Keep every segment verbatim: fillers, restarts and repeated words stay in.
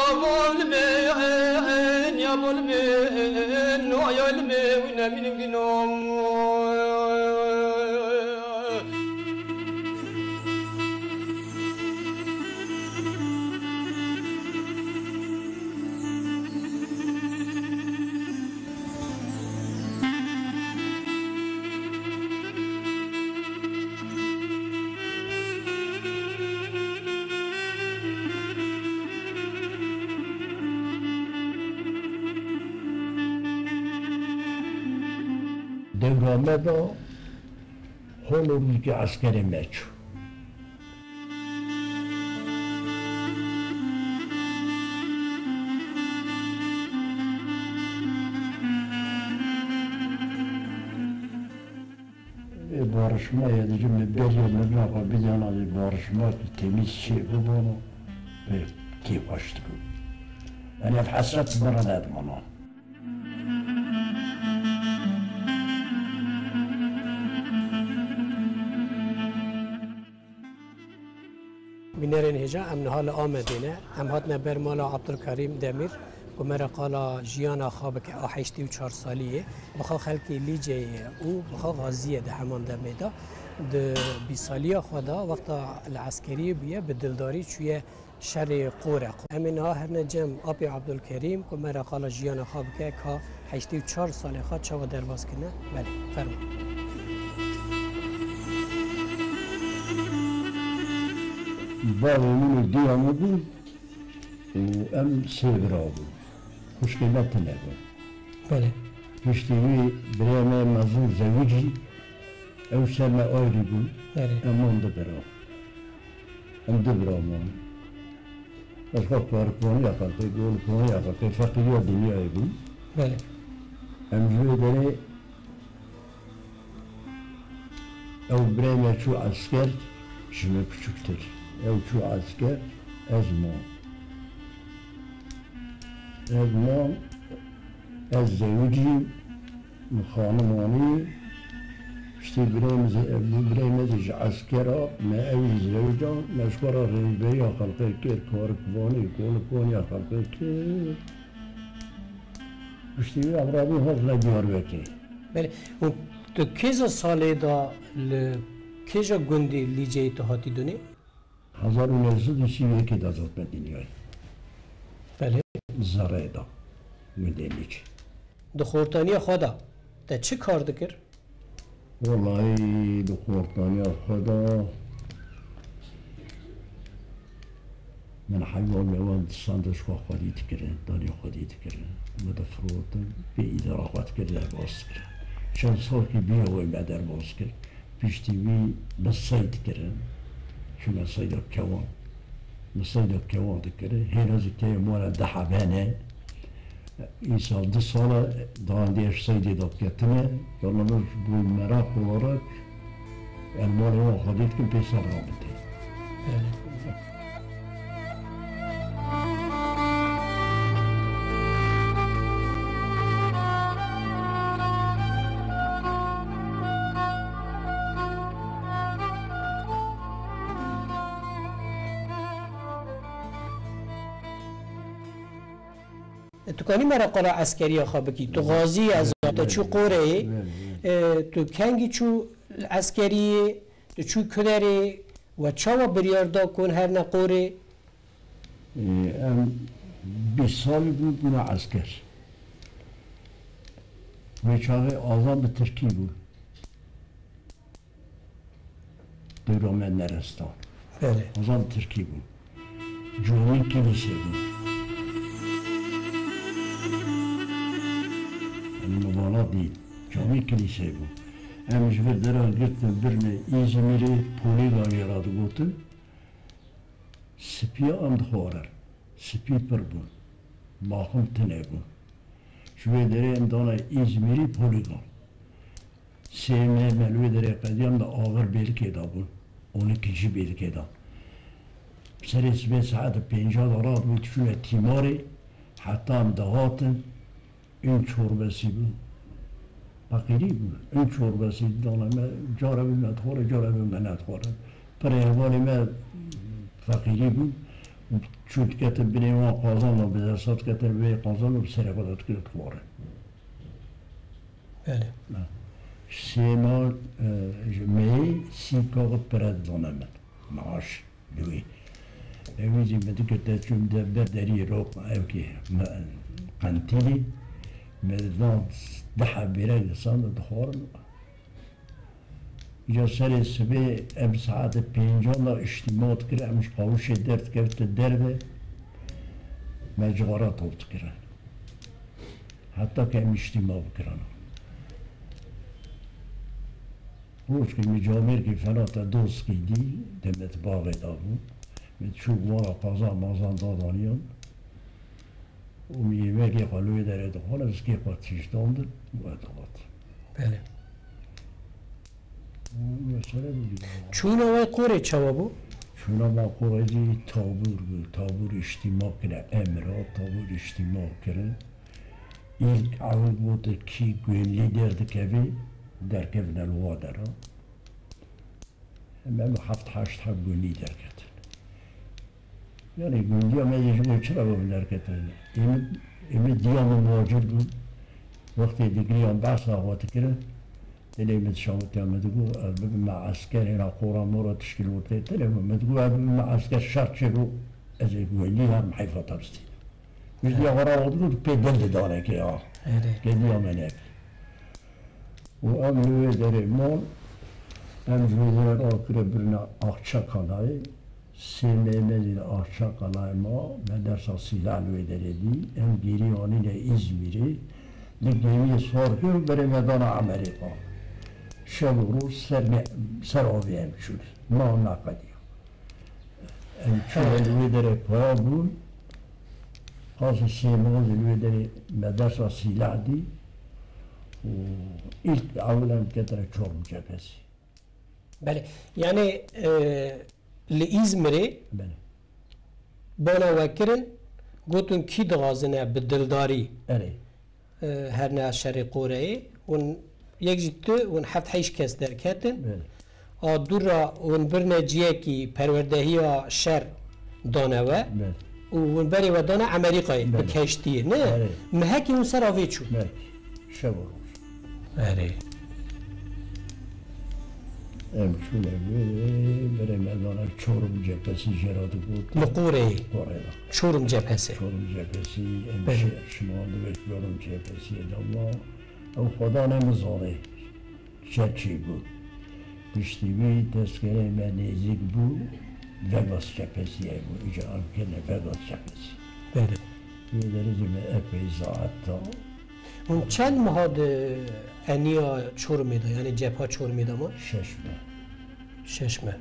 Bolbin, ya bolbin, no yolbin, wî nemîn wî nom. Dewra me de hol û rûzikê eskerê me çû. Ê barışma ya dicim li beriya mirina xwe bidana, ê barışma ki temiz çê bibana, pê kêfxweş dibû. Yani ev hesret min re nedimana. Bînerên hêja, em niha li Amedê ne. Em hatine ber mala Abdulkerîm Demîr, ku me re qala jiyana xwe bike a heştê û çar saliyê. Bi xwe xelkê Lîceyê ye û bi xwe xaziyê di heman demê de. Di bîst saliya xwe de, wexta li eskeriyê bûye, bi dildarî çûye şerê Qorê. Em ê niha herine cem apê Abdulkerîm, ku me re qala jiyana xwe bike, ka heştê û çar salê xwe çawa derbas kirine. Belê, fermo. Bavê min û diya min bûn û em sê bira bûn. Xwişkê me tune bûn. Belê. Piştî wî birê me mezin zewicî, ew ser me ayrî bûn. Belê. Em man du bira. Em du bira man. Ez xwe tarikvaniya xelkê, golipvaniya xelkê, feqîriya dinyayê bû. Belê. Em ji wê derê, ew birê me çû esker, ji min piçûktir. Ew çû esker, ez mam. Ez mam, ez zewicîm, min xanim anî, piştî birê min zî, birê me zî ji esker a, me ew jî zewicand, me ji xwe re rêveberiya xelkê kir, karikvanî, kolikoniya xelkê kir. Piştî wî em rabûn hatina Diyarbekirê. Belê. Û tu kêja salê de li kêja gundê Lîceyê tu hatî dunê? Hezar û neh sed û sî û yekê de ez hatime dinyayê. Belê. Zereyê de, gundê Lîc. Di xortaniya xwe de te çi kar dikir? Wellahî di xortaniya xwe de min heywan mewan distanda ji xwe xwedî dikirin, danî xwedî dikirin. Me difirotin, pê îdara xwe dikir, derbas dikirin. Çend salkî bîya wê me derbas kir. Piştî wî min seyd kirin. Çûme seyda kewan. Min seyda kewan dikirin. Hêna zî keyê me re du hebe ne. Îsal du sala daha dê ji seydê de diketine. Yanî min ji bo meraq olarak em malê wan xwedî dikin pê sebra min tê. Evet. Tu kanî me re qala eskeriya xwe bikî? Tu xazî, ez te çû Qoreyê. Belê, belê. E, tu kengî çû eskeriyê, tu çû Kuderê, we çawa biryar da kon herne Qorê? Ê, em bîst salî bû, bûna esker. Wê çaxê azan bi tirkî bû. Dewra me neresta. Belê. Azan bi tirkî bû. Camî kilîse bû. Yanî mivana dî. Camî kilîse bû. Em ji vir dera girtin birine Îzmîrê, polîgan jê re digotin. Spiya em dixwarin. Spî pir bûn. Maxim tune bûn. Ji wê derê em dane Îzmîrî polîgon. Sê meh me li wê derê qediyan me axir bêlikê de bûn. On ikinci bêlikê de. Serê sibê saet pênca de radibû diçûne tîmarê. Heta em dihatin. Ün çorbesi bû. Feqîrî bû. Ün çorbesi dana me, cara bû me dixware, cara bû me nedixware. Pirê hevalê me feqîrî bû. Çû diketin binê wan qazan û bi dest diketin vê qazan û bi serê xwe de dikir dixwarin. Belê. Sêma, e, ji meyê sî kaxit pire didane min. Maaş, li wê. Ewî jî min dikir te çûm de ber deriyê rok, ew kê, me, qentîlî, me dan deh heb bêrek disan de dixwarin. Îca serê sibê em saetê pêncan de îştîma dikir, em ji qawişê derdikevtin derve, me cixara top dikirin. Heta ke em îştîma bikirin. Rojkê min camêrkî fena te doskî dî, demet baxê da bû. Min çû wana qazan mazan dadaniyan. Û min yemekê xwe li wê derê dixwar, zikê xwe tîştandin û ez dihat. Belê. Û mesele bû bî. Çûna we qorê çawa bû? Çûna ma qorê jî tabûr bû, tabûr îştîma kire, emra tabûr îştîma kirin. Îlk ewil gotin kî guênlî derdikevê, derkevine li wa dera. Em heft heşt heb gundî derketin. Yanî gundiya me yê ji bo çira bi derketin? Ê min, ê min diya min muhacir bûn. Wextê digriyan behsa xwe dikirin, dilê min dişawitiya min digot, ez bibime esker, hêna qora mora tişkîl û tê dilê min. Min digot, ez bibime esker şer çêbû, ez ê gundî herim heyfa te bistînim. Min diya xwe ra digot, pê dil didane kê a. Erê. Gediya me nebî. Û em li wê derê man, em ji wê derê rakire birine Axçakalayê, sê meyê me jî li Axçakalayê ma, me dersa sîlah li wê derê dî, em gêrî anîne Îzmîrê, li gemiyê sar kir û berê me dana Amerîka. Şev û roj ser me, ser avê em çûn. Ma neqediya. Em çûne li wê derê paya bûn, qasî sê mehê li wê derê me dersa sîlah dî û îlk ewil em ketine Çorum cephesî. Belê. Yanî, e, li Îzmirê Belê. Bana we kirin, gotin kî dixwazine bi dildarî Erê. Herne şerê Qoreyê, hûn yek jî tu, hûn heft heşt kes derketin. Belê. A dû ra hûn birine ciyekî perwerdehiya şer dane we Belê. Û hûn berê we dane Amerîkayê bi Belê. Keştiyê, ne? Erê. Mehekî hûn ser avê çûn. Belê. Şev û roj. Erê. Em çûne wê, berê me dane Çorum cephesî jê re digot. Li Qoreyê. Qoreyê de. Çorum cephesi. Çorum cephesî, em Belê. Şi-, şimandibê Çorum cephesî de ma. Ew xwedan em zanê. Çerçî bû. Piştî wî tezkerê me nêzîk bû. Vegas cephesî bû. Îca em kirine Vegas cephesî. Belê. Wê derê jî me epey zaet da. Hûn çend meha di eniya Çorumê de, yanî cepha Çorumê de ma? Şeş meh. Şeş meh.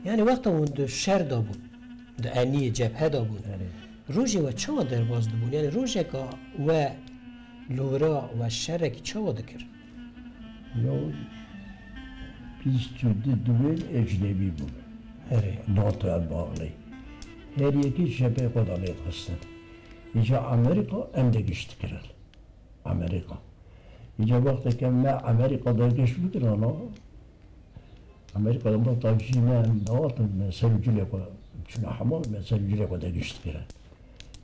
Yanî wexta hûn di şer de bûn, di eniyê cephe de bûn, Erê. Rojê we çawa derbas dibûn? Yanî rojeka we li wira we şerekî çawa dikir? Ya bîst û du duwên ecnebî bûn. Erê. NATO'ya bağlî. Her yekî cephê xwe de lê dixistin. Îca Amerîka em de giş dikirin. Amerîka. Îca wexteke me Amerîka de giş bikirana, Amerîka de ma taksî me em dawatin, me ser û cilê xwe çûna hemal, me ser û cilê xwe de giş dikirin.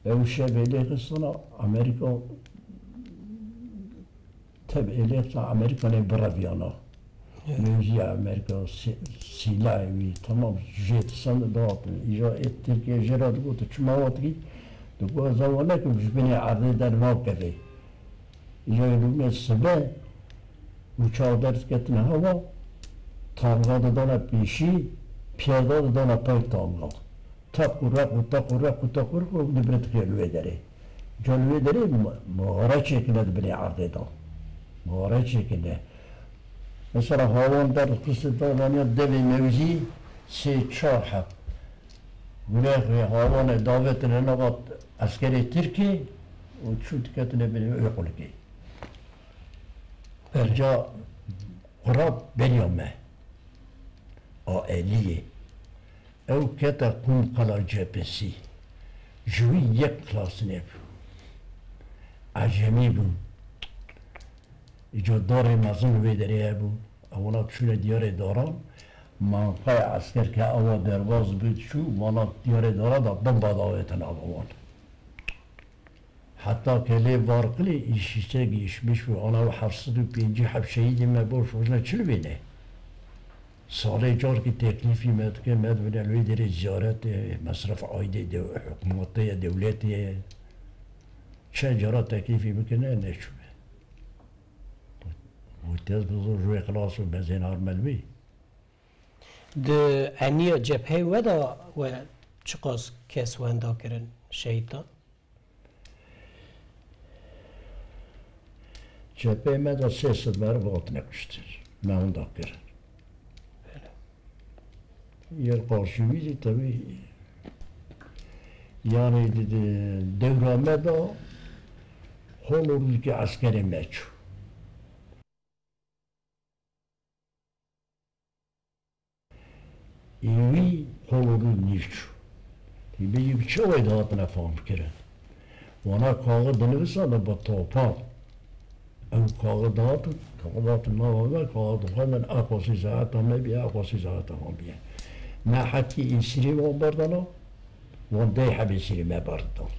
Ew şevê lê xistana Amerîka, tevê lê xista Amerîka nê bireviyana. Mewziya Amerîka, sî-, sîlayê wî, temam jê disan dihatin. Îja ê Tirkiye jê re digot, tu çima wa dikî? Digot, ez awa nekim ji binê erdê dernav kevê. Îja ê Lûbnê sibe û çav derdiketine hewa, tamga didane pêşî, piyada didane pey tamga. Teq û req û teq û req û teq û req û dibiritikiye li wê derê. Ca li wê derê ma-, mağara çêkine di binê erdê de. Mağara çêkine. Mesela hawan derdixiste davaniya devê mewzî sê çar heb. Gurexê hawanê davetine nava eskerê Tirkê û çû diketine binê wê qulikê. Belê. Ca qurab beriya me. A Eliyê. Ew kete Qumqala Cepesî. Ji wî yek klasine bû. Ecemî bûn. Îca darê mezin li wê derê hebû. Ewna çûne diyarê daran. Manqaya esker ke awa derbaz bû çû, wana diyarê dara da bomba davêtin ava wan. Heta ke lê Varqilê îşîşe gihişmiş bû, ana û heft sed û pêncî heb şehîdê me boş bojne çil bîne. Salê carkî teklîfî me dike, me dibine li wê derê ziyaretê, mesref aîdê dew-, hikûmetê ye, dewletê ye. Çend cara teklîfî bikirine, neçûme. Û tez bi zor ji wê xilas û mezên arme li wê. Di eniya cepheyê we de we çiqas kes wenda kirin, şehîd dan? Cepheyê me de sê sed meriv hatine kuştin. Me wenda kirin. Yer qarşî wî jî tevî, yanî di, di dewra me de hol û rûzikê eskerê me çû. Ê wî hol û rû nîv çû. Tî bêjî bi çi awayî dihatine fam kirin. Wana kaxit dinivîsandin bi topan. Ew kaxit dihatin, kaxit dihatin nava me, kaxit dixwendin, eqasî zeheta me bîye, eqasî zeheta wan bîye. Me hetkî êsîrê wan berdana, wan deh hebê êsîrê me berdan.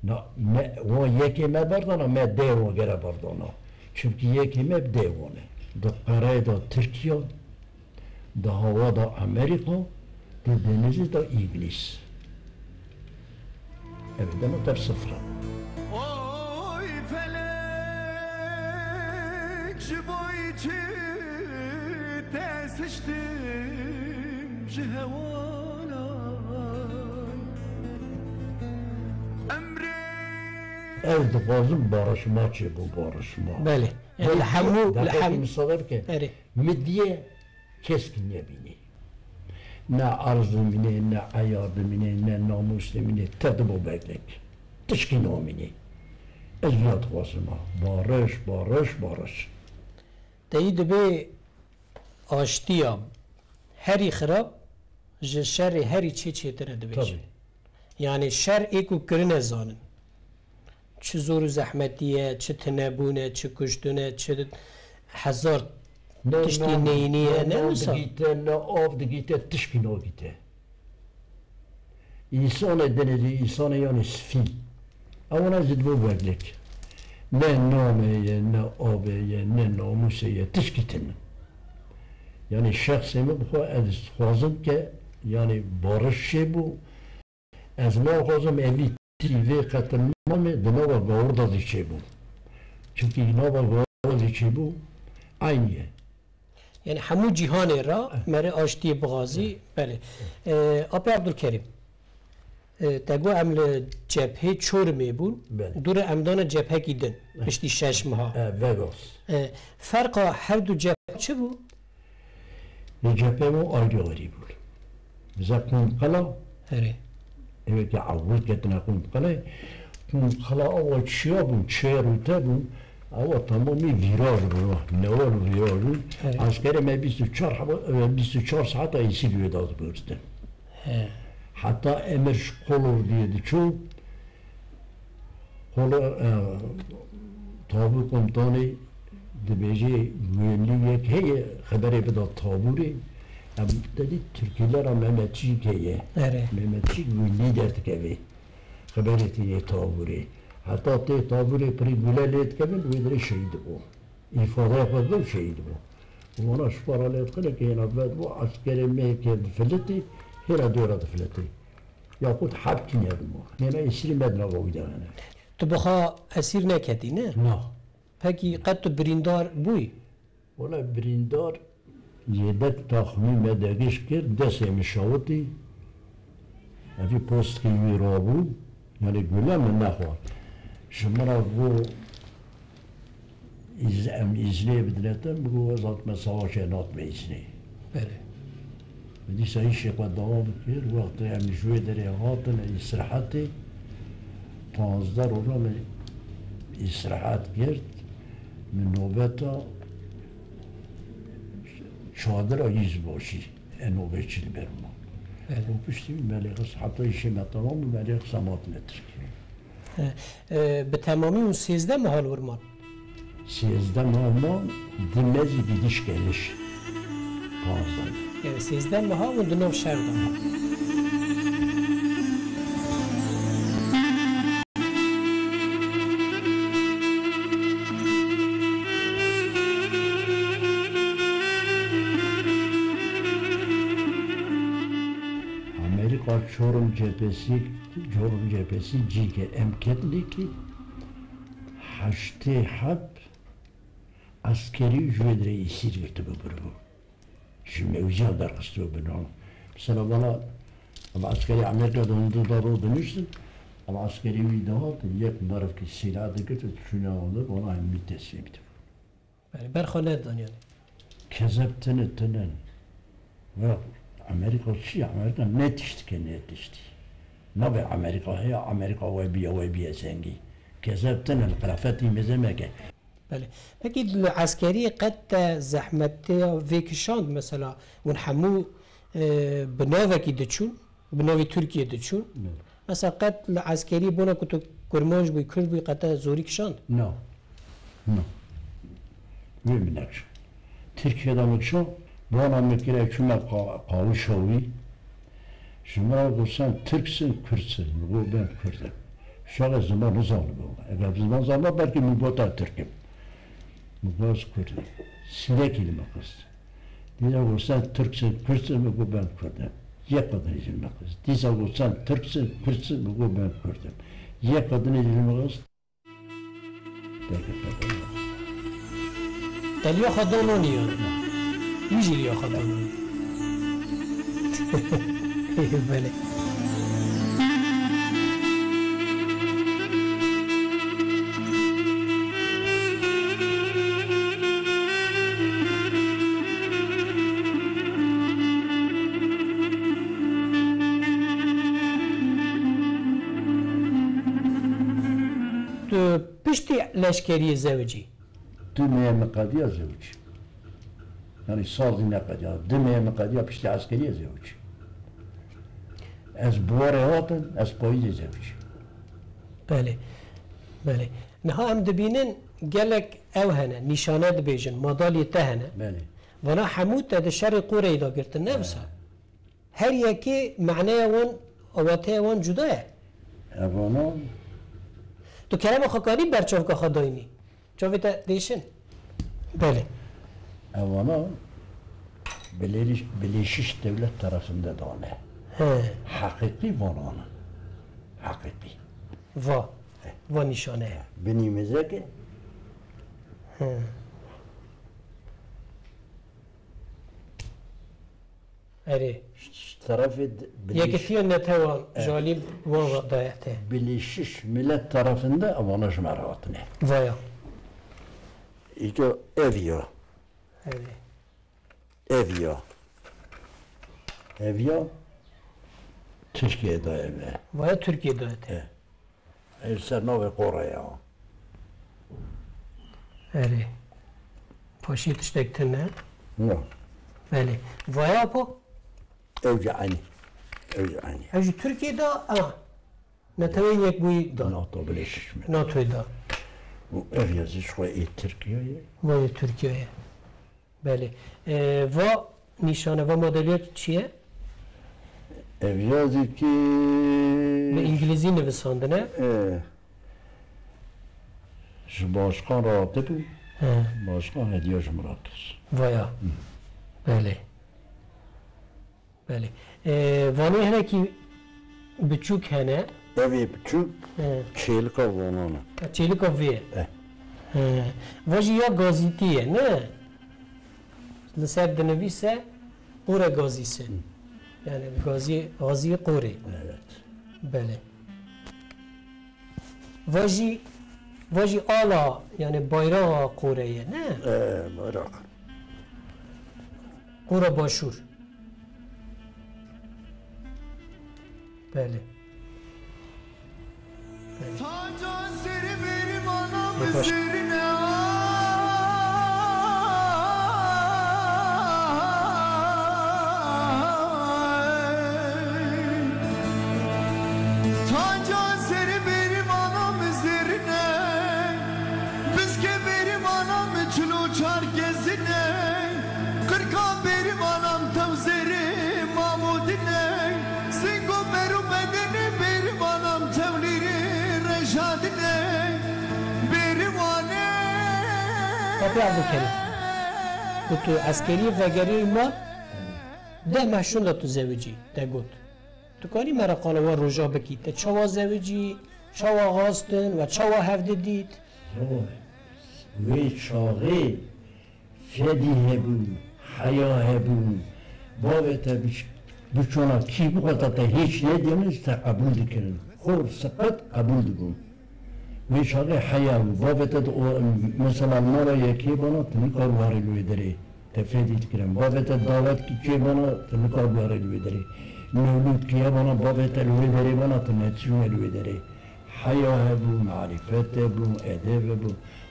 Na, me, wan yekê me berdana, me deh wan gere berdana. Çimkî yekê me bi deh wan e. Di qereyê de Tirkiye, di hawa de Amerîka, di denizê de Îngilîz. Ev dema tev sifre. Oy felek, ji bo çi te siştim ji hewalan. Emrê Ez dixwazim barişma çêbû, barişma. Belê. Yani li Hemû, hemû, li deqekî hem-, misade bike. Erê. Min diye keskî nebînî. Ne erz dimîne, ne eyar dimîne, ne namûs dimîne, te dibo beglek. Tişkî namîne. Ez vîya dixwazim ha. Bariş, bariş, bariş. Te yî dibê aştiya herî xirab ji şerê herî çê çêtir e dibêjin. Tabii. Yani şer ê ku kirine zanin. Çi zor û zehmetî ye, çi tinebûn e, çi kuştin e, çi hezar Ne tiştî nam, neyînî ye, ne ne nam wisa. Digîte, ne av digîte, tişkî nagîte. Însanê denizî, însanê yanî sifî. Ewana zî dibo beglek. Ne namê ye, ne avê ye, ne namûsê ye, tişkî tune. Yanî şexsê min bixwe ez dixwazim ke yanî bariş çêbû. Ez naxwazim evî tî vê qetilnamê di nava gawir de zî çêbû. Çimkî nava gawir de zî çêbû, eynî ye. Yani hemû cîhanê re Eh. mere aştiyê bixwazî, Eh. belê. Eh, Apê Abdulkerîm, eh, te got em li cephê Çorumê bûn, Belê. dû re em dane cephekî din, Eh. piştî şeş meha. Eh, Vegas. Eh, ferqa her du cephe çi bû? Li cephê me ayrı ayrı bûn. Bize Qumqela, Herê. Ewê ke ewil ketine Qumqelê, Qumqela awa çiya bûn, çiya rûte bûn, awa tamamî vîraj bûn, newal û vîraj bûn. Herê. Eskerê me bîst û çar heba, e, bîst û çar saeta êsî li wê de dibirtin. He. Heta emir ji Qolordiyê diçû, Xolo, e, tabûr komutanê dibêje, güvenlî yek heye, xeberê bida tabûrê. Em te dî Tirkîlera Mehmetçîk heye. Erê. Mehmetçîk güvenlî derdikeve. Xeberê tînê tabûrê. Heta tê tabûrê pirî gule lê dikevin, wê dirê şehîd bû. Îfadeyê xwe bidin şehîd bû. Wana ji para lê dixine ke hêna vedibû, eskerê me yekê difilitî, hêna dora difilitî. Yaqût heb tîne dibû. Hêna êsîrî me di nava wî de hene. Tu bixa esîr neketî, ne? Na. Pekî qet tu birîndar bûyî? Wele birîndar yêdek taxmîn me degiş kir, destê min şawitî. Evî postikî wî rabû, yanî gule min nexwar. Ji min re got, Îz-, em îznê bidine te, min got, ez hatime savaşê, natime îznê. Belê. Min dîsa îşê xwe dewam kir, wextê em ji wê derê hatin îstirahetê, panzdeh roja min îstirahet girt, min nobeta çadira Yüzbaşı, e nobetçî li ber ma. Belê. Û piştî wî me lê xist, heta îşê me temam bû, me lê xist em hatine Tirkiye. E, e, bi temamî hûn sêzdeh meha li wir man? Sêzdeh meha man, di me zî gidiş geliş. Panzdeh. Yani sêzdeh meha hûn di nav şer de. Amerîka Çorum cephesî, Çorum cephesî cî ke em ketinê kî heştê heb eskerî ji wê dirê îsîr girtibû biribû. Ji mewziya derxistibû bin. Mesela bana, ama eskerî Amerîka de hûn du daro diniştin, ama eskerî wî dihat, yek merivkî sîlah digirt û çûne andir, wana em wî teslîm dibû. Yani berxwe nedaniyan. Kezeb tine tine. Ve Amerîka çi? Amerîka ne tiştike ne tiştî. Nabe Amerîka heye, Amerîka we biye, we biye zengî. Kezeb tine, li qirafetî meze meke. Belê. Pekî li eskeriyê qet te zehmetiya vê kişand, mesela, hûn hemû, e, bi navekî diçûn, bi navê Tirkiyê diçûn? Ne. Mesela qet li eskeriyê bona ku tu kurmanc bûyî, kurd bûyî, qet te zorî kişand? Na. Na. Wê min nekişand. Tirkiye de min kişand, bona min kire çûme qa-, qawişa wî. Ji min re got, "Sen Tirk sin, Kurd sin?" Min got, "Ben Kurd im." Şaxê ziman nizanibû. Eger ziman zanibû, belkî min gota Tirk im. Min got, "Ez Kurd im." Sîrekî li min xist. Dîsa got, "Sen Tirk sin, Kurd sin?" Min got, "Ben Kurd im." Yek qedinê jî li min xist. Dîsa got, "Sen Tirk sin, Kurd sin?" Min got, "Ben Kurd im." Yek qedinê jî li min xist. Te liya xwe dananî ya. Wî jî liya xwe dananî. Belê. Tu piştî leşkeriyê zewicî? Du meh min qediya zewicî. Yani sazî neqediya. Du meh min qediya piştî eskeriyê zewicî. Ez buwarê hatim, ez payîzê zewicî. Belê. Belê. Niha em dibînin gelek ew hene, nîşane dibêjin, madalyê te hene. Belê. Vana hemû te di şerê Qoreyê de girtin, ne wisa? He. Her yekê maneya wan, wateya wan cuda ye. Evana. Tu kerema xwe kanî ber çavka xwe daynî. Çavê te dêşin. Belê. Evana Bilêliş-, Bilêşiş devlet tarafında dane. He. Heqîqî vanan. Heqîqî. Va. He. Va nîşane ye. Binî mizeke. He. Erê. Ji terefê di-, bilîş-, Yekîtiya Netewan, e, ji alî wan ve daye te. Bilîşiş millet tarafında evana ji me re hatine. Vaya. Îca ev ya. Erê. Ev ya. Ev ya Tirkiye daye me. Vaya Tirkiye daye te. E. Ev ser navê Qoreya. Erê. Paşê tiştek tune? No. Belê. Vaya po? Ew jî eynî. Ew jî eynî. Ew jî Tirkiye da, a. Netewên Yekbûyî da. NATO bile şişme. NATO'yê da. Û ev yazî ji xwe ê Tirkiye ye. Vayê Tirkiye ye. Belê. E, va nîşane, va madalya çi ye? Ev yazî ki Bi îngilîzî nivisandine. E, ji başkan re hatibû. He. Başkan hediya ji min re kir. Vaya. Belê. Belê. E, vanê hinekî biçûk hene. Ev ê biçûk He. çêlika vanan e. Ha, çêlika vê ye. Eh. He. Va jî ya gazîtî ye, ne? Li ser dinivîse Qore Gazisi. Hı. Yani gazî, gazî Qore. Evet. Belê. Va jî, va jî ala, yani bayrağa Qore ye, ne? Ee, bayrak. Qore Başûr. Belê. Belê. Taca serê bêrîvana min Baş. zêrine. Taca serê bêrîvana min zêrine. Piskê bêrîvana min çil û çar gezine. Qirka Apê Evdilkerîm, ku tu eskeriyê vegeriyê mal, deh meh şûnda tu zewicî, te got. Tu karî me re qala wa roja bikî, te çawa zewicî, çawa xastin we çawa hevdi dît? Yo, wê çaxê fedî hebû, heya hebû. Bavê te biç-, biçûna kî bixweta te hîç nedînin, te qebûl dikirin. Xor, siqet qebûl dibûn. Wê çaxê heya bû. Bavê te di o, mesela mala yekê bana, tu nikar warê li wê derê. Te fedî dikirin. Bavê te dawet kî çê bana, tu nikar warê li wê derê. Mewlûd kî hebana, bavê te li wê derê bana, tu neçûne li wê derê. Heya hebû, marîfet hebû, edeb hebû.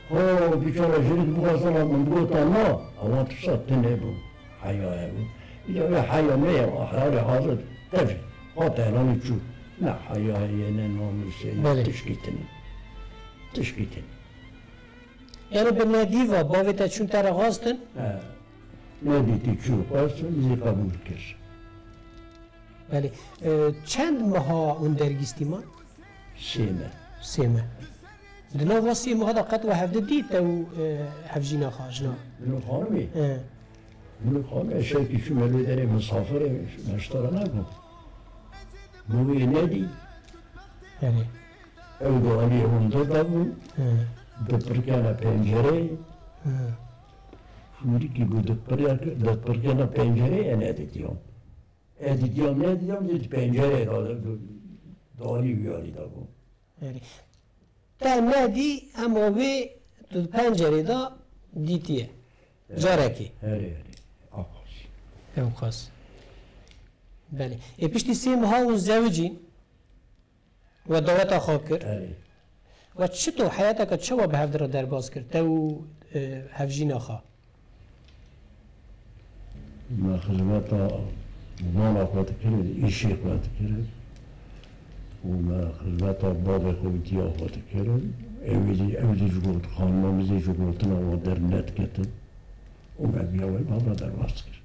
Ho, biçara jinik bixwazana min bigota na, ewan tişta tune bû. Heya hebû. Îca wê heya me ye, herhalê hazir tevî. Hat elanî çû. Ne heya heye, ne namûs heye, Belê. Tişkî tune. Tişkî tune. Yani bi nedîva bavê te çûn te re xwestin? He. Nedîtî çû xwestin, zî qebûl kir. Belê. E, çend meha hûn dergîstî man? Sê meh. Sê meh. Di nav va sê meha de qet we hevdi dît ew, e, hevjîna xwe, jina? Min û xanimê? He. Min û xanimê şevkî çûme lê derê misafirê, meştara nebû. Bû wê nedî. Belê. Ew di alî hundir de bû. He. Dipirkene pencereyê. He. Fûrikî ku dipirkene pencereyê, e nedîtiyan. Edîtiyan nedîtiyan, di pencereyê de, di, di alî wî alî de bû. Erê. Te nedî, hema wê tu di pencerê de dîtiye. Erê. Carekê. Erê, erê. Ewqas. Ewqas. Belê. Ê piştî sê meha hûn zewicîn. We daweta xwe kir. Erê. We çito heyateke çawa bi hevdi re derbas kir, te û, e, hevjîna xwe? Me xizmeta mala xwe dikir, îşê xwe dikir û me xizmeta bavê xwe û diya xwe dikir. Ew jî, ew jî ji got, xanima min jî ji gotina wan dernediketin û me diya wê bavra derbas kir.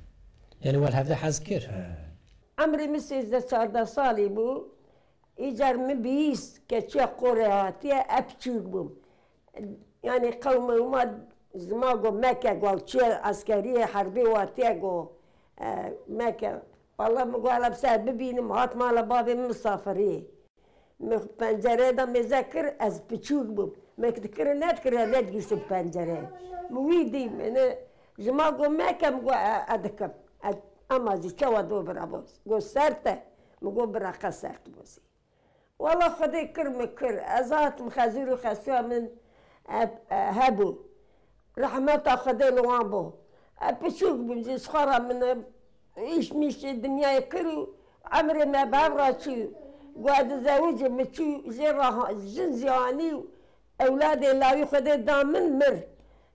Yani we li hevde hez kir? He. Emrê min sêzdeh çardeh salî bû. Îcar min bihîst keçiya qorê hatiye, e piçûk bûm. Yanî qewme wima ji ma got meke, got çiye eskeriyê herbê watiye got, e, meke. Wala min got hele bi ser bibînim, hat mala bavê min misafirî. Min pencereyê de mêze kir, ez piçûk bûm. Min dikir nedikir, nedgihîştim pencereyê. Min wî dî, min ji ma got meke, min got e, e dikim. E, ema zî çawa do bira bo. Got sert e. Min got bira qe sert bo zî. Wala Xwedê kir min kir. Ez hatim xezûr û xesuya min, e, e, hebû. Rehmeta Xwedê li wan bo. E, piçûk bûm jî ji xwe re min, e, îş mîşê dinyayê kir û emrê me bi hev re çû. Got ez dizewicim, min çû jê re ha-, jin jî anî û ewladê lawî Xwedê da min, mir.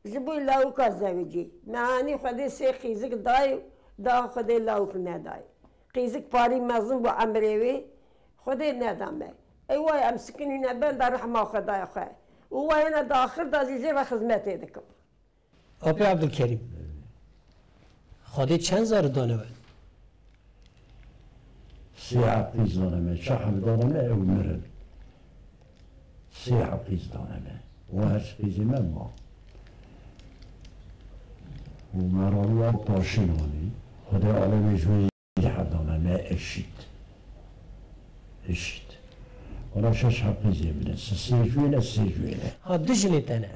Ji bo lawika zewicî. Me anî Xwedê sê qîzik dayê û daha Xwedê lawik nedayê. Qîzik parî mezin bû emrê wê. Xwedê neda me. Ey way em sikinîne benda rehma Xwedaya xwe. Û wayena di axir de jî jê re xizmetê dikim. Apê Ebdulkerîm, Xwedê çend zarî dane we? Sê heb qîz dane me, çar heb dane me, ew mirin. Sê heb qîz dane me. Û her qîzê me ma. Û me raniya paşîn anî. Xwedê alemê ji wê Herdana me eşît. Eşît. Ona şeş heb qîzê min e. Sisê ji wê ne, sê ji wê ne. Ha, du jinê te ne.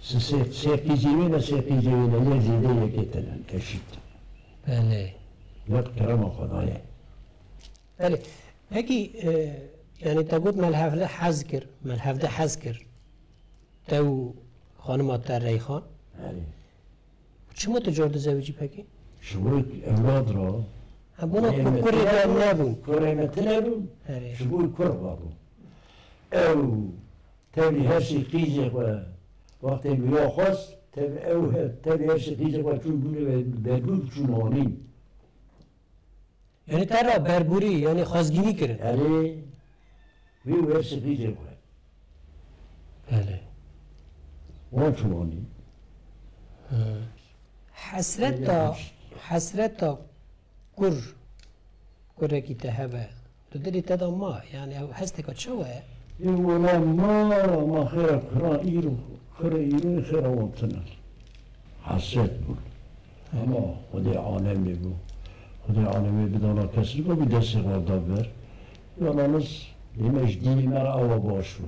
Sisê, sê qîzê wê ne, sê qîzê wê ne. Yek zêde yekê te ne. Eşît. Belê. Yek kerema Xwedayê. Belê. Pekî, e, yani te got me li hevde hez kir, me li hevde hez kir. Te û xanima te Reyxan. Erê. Çima tu car dizewicî pekî? Ji bo ewlad re. Ha, bona Ê, ku-, me kurê tine te bûn. Nebûn. Kurê me tine bûn. Erê. Ji bo kur rabûn. Ew tevî her sê qîzê xwe wextê min ya xwest, tev-, ew he-, tevî her sê qîzê xwe çûn bûne ve-, berbûr çûn anîn. Yani te re berburî, yani xwezgînî kirin. Erê, wî wer sifî jê xwe. Belê. Wan çûn anî. Hı. Hesreta, hesreta kur, kurekî te hebe. Tu dilê te de ma, yani ew hesteka çawa ye? Ê wele ma, ma xêra kura îro, kura îro xêra wan tune. Hesret bû. Ama Xwedê alemê bû. Xwedê alemê bidana kesî ku bi destê xwe da ber. Yalaniz dême ji dînê me re ewa baş bû.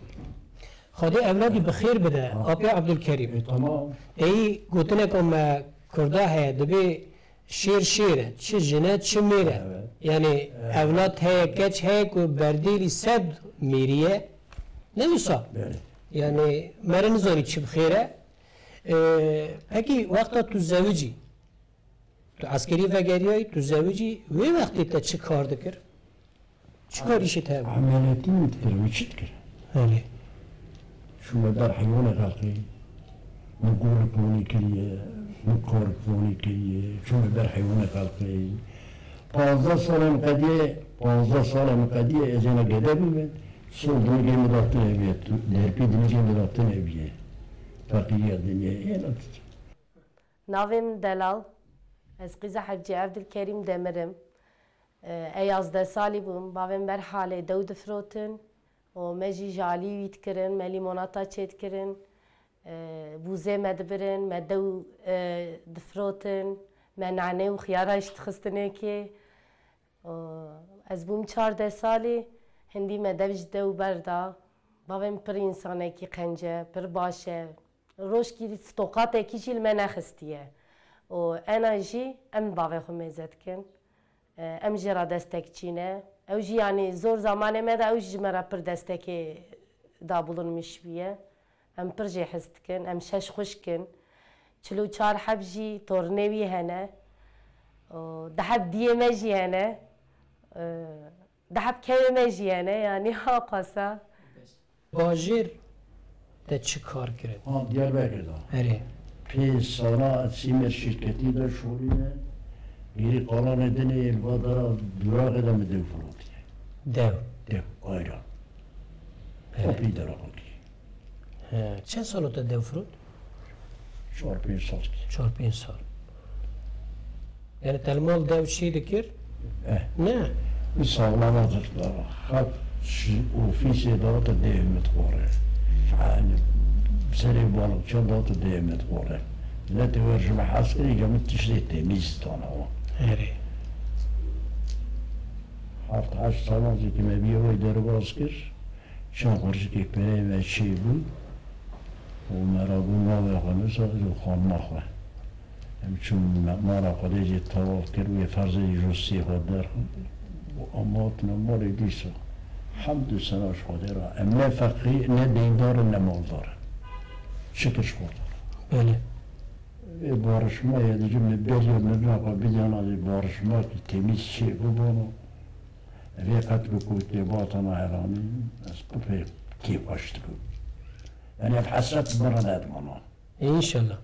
Xwedê ewladî bi xêr bide, Ha. Apê Ebdulkerîm. E, tamam. Ey gotineka me Kurda heye, dibê şêr şêr e, çi jin e, çi mêr e. Evet. Yani Evet. Ewlad heye, keç heye ku berdêlî sed mêrî ye. Ne wisa? Belê. Yani mere nizanî çi bi xêr e. Ee, pekî wexta tu zewicî, tu eskerî vegeriyayî, tu zewicî, wê wextê te çi kar dikir? Çi kar îşê te hebû? Emeliyatî min dikir, min çi dikir? Belê. Çûme ber heywanê xelkê, min golik wanê kiriye, min karik wanê kiriye, çûme ber heywanê xelkê. Panzdeh salê min qediye, panzdeh salê min qediye, ez êna gede bûme, sol dimigê min datine biye, tu-, derpî dimigê min datine biye. Feqîriya dinyayê, êna dike. Navê min Delal. Ez qîza Hecî Evdilkerîm Demir im. E, ez yazdeh salî bûm. Bavê min ber halê dew difirotin û me jî ji alî wî dikirin, me lîmonata çêdikirin, e, bûzê me dibirin, me dew, e, difirotin, me nane û xiyara jî dixistinê kê. Û ez bûm çardeh salî, hindî me dev ji dew berda. Bavê min pir însanekî qenc e, pir baş e. Rojkî stoqatekî jî li me nexistiye. Û ena jî em bavê xwe mêze dikin. E, em jê re destekçî ne. Ew jî, yanî zor zamanê me de ew jî ji me re pir destekê dabulunmiş bûye. Em pir jê hez dikin. Em şeş xwişk in. Çil û çar heb jî tornê wî hene. Û du heb diyê me jî hene. E, du heb kevê me jî hene. Yanî ha qasa. Bajêr te çi kar kirin? Ha, Diyarbekir de. Erê. Pênc sala sîmer şîrketî de şolîne. Gêrî qalanê dinê li va dera duraxê de min dew firotiye. Dew? Dew, ayran. Erê. Xwe pî dera xwe kiriye. He, çend salo te dew firot? Çar pênc sal kiriye. Çar pênc sal. Yani te li mal dew çî dikir? Eh. Ne? Bi saxlama dixda. Xelk ji ofîsê date dê min dixware. Yani serê balıkçı date dê min dixware. Milletê wer ji me hez kirî, ji min tiştê temîz dana wan. Erê. Heft heşt salan jî ki me bîye wê derbas kir. Çend qurşikê pereyê me çêbû û me rabû navê xwe nivîsa, ez û xanima xwe. Em çûn me-, mala Xwedê jî tewaf kir, wê ferzê jostiyê xwe derxist û em hatine malê dîsa. Hemd û sena ji Xwedê re. Em ne feqîr, ne deyndar in, ne maldar in. Şikir ji Xwedê re. Belê. Vê barişma ye, dicim li beriya mirina xwe bidana, vê barişma ki temîz çê bibana. Vê qet bi ku tê batana heranî, ez pir pê kêfxweş dibim. Yani ev hesret bi min re nedimana. Înşallah.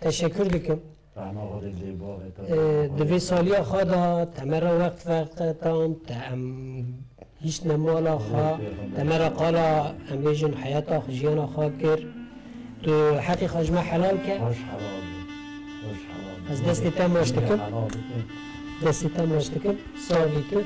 Teşekkür dikim. Rahma Xwedê lê bavê te. Ee, di vê saliya xwe de te me re wext veqetan, te em hiştine mala xwe, te me re qala, em bêjin, heyata xwe, jiyana xwe kir. Tu heqê xwe ji me helal ke. Xweş helal be. Xweş helal be. Ez destê te maç dikim. Helal dikim. Destê te maç dikim. Sağ ol tu.